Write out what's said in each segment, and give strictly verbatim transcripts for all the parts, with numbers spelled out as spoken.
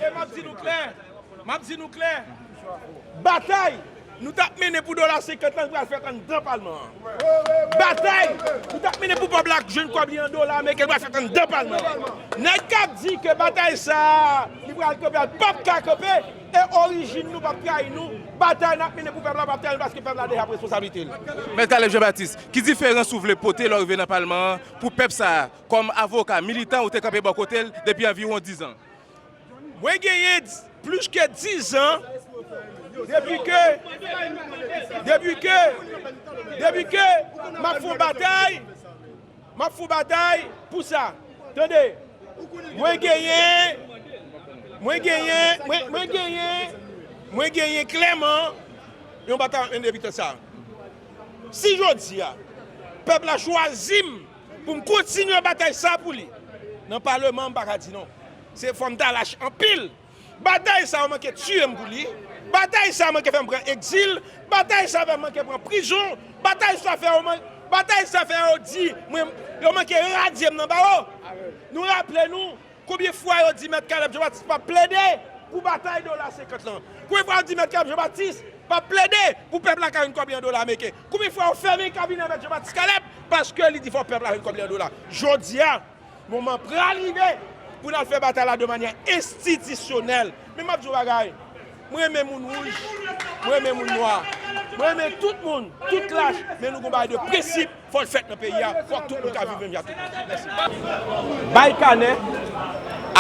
E m ap di nou klè, m ap di nou klè, batay nou t ap mennen pou dola senkant lan, li pral fèt anndan palman an. Batay nou t ap mennen pou pèp la jwenn kòb li an dola ameriken, li pral fèt anndan palman an. Nèg k ap di ke batay sa a, li pral kanpe, l p ap ka kanpe, e orijin nou p ap trayi nou. Batay n ap mennen pou pèp la p ap trayi nou, paske pèp la deja pran responsablite l. Mèt Caleb Jean Baptiste, ki diferans ou vle pote lè w rive nan palman an pou pèp sa a, kòm avoka, militan, ou te kanpe bò kote l depi anviwon diz an? Mwen genyen plis ke diz an depi ke, depi ke, depi ke m ap fè yon batay, m ap fè yon batay pou sa. Tande, mwen genyen, mwen genyen, mwen, mwen genyen, mwen genyen klèman yon batay ann evitan sa. Si jodi a, pèp la chwazi m pou m kontinye batay sa pou li, nan paleman, m pa ka di non. Se fò m ta lach anpil. Batay sa yo manke tiye m pou li. Batay sa yo manke fè m pran egzil. Batay sa yo manke pran prizon. Batay sa fè yo man-, batay sa fè yo di mwen, yo manke radye m nan bawo. Nou raple nou, konbyen fwa yo di Mèt Caleb Jean Baptiste p ap plede pou batay dola senkant lan? Konbyen fwa yo di Mèt Caleb Jean Baptiste p ap plede pou pèp la ka jwenn kòb li an dola ameriken? Konbyen fwa yo fèmen kabinè Mèt Jean Baptiste Caleb paske li di fò pèp la jwenn kòb li an dola? Jodi a, moman pral rive pou n al fè batay la de manyè enstitisyonèl. Men m ap di w bagay, mwen renmen moun wouj, mwen renmen moun nwa, mwen renmen tout moun, tout lach, men nou gon bagay de prensip, fò l fèt nan peyi a, fòk tout moun ka viv menm jan ak tout moun. Mèsi. Bay kanè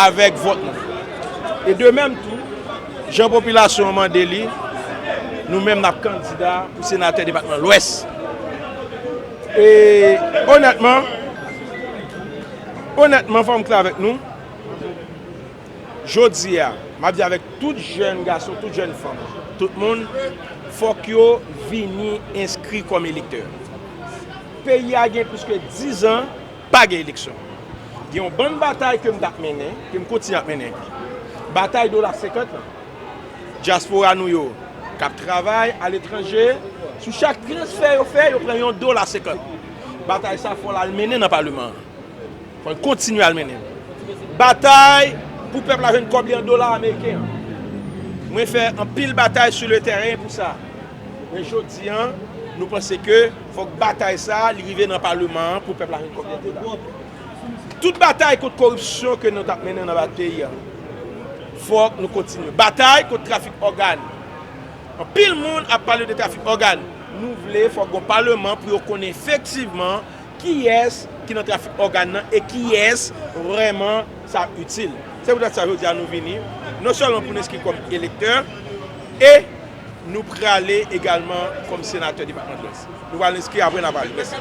avèk vòt nou. E de menm tou, jan popilasyon an mande li, nou menm n ap kandida pou senatè depatman Lwès. E onètman, onètman, fò m klè avèk nou, jodi a, m ap di avèk tout jèn gason, tout jèn fanm, tout moun, fòk yo vini enskri kòm elektè. Peyi a gen plis ke diz an, pa gen eleksyon. Gen yon bann batay ke m t ap mennen, ke m kontinye ap mennen. Batay dola senkant lan. Dyaspora nou yo k ap travay aletranje, sou chak transfè yo fè, yo pran yon dola senkant. Batay sa, fò l al mennen nan paleman an. Fò l kontinye al mennen. Batay pou pèp la jwenn kòb li an dola ameriken an. Mwen fè anpil batay sou le tèren pou sa. Men jodi an, nou panse ke fòk batay sa, li rive nan paleman an pou pèp la jwenn kòb li an dola. Tout batay kont koripsyon ke nou t ap mennen nan peyi a, fòk nou kontinye. Batay kont trafik ògàn. Anpil moun ap pale de trafik ògàn. Nou vle fòk gon paleman pou yo konnen efektivman kiyès ki nan trafik ògàn nan e kiyès vrèman sa ap itil. Se poutèt sa jodi a nou vini, non sèlman pou n enskri kòm elektè, e nou prale egalman kòm senatè depatman Lwès. Nou pral enskri, apre n a pale. Mèsi.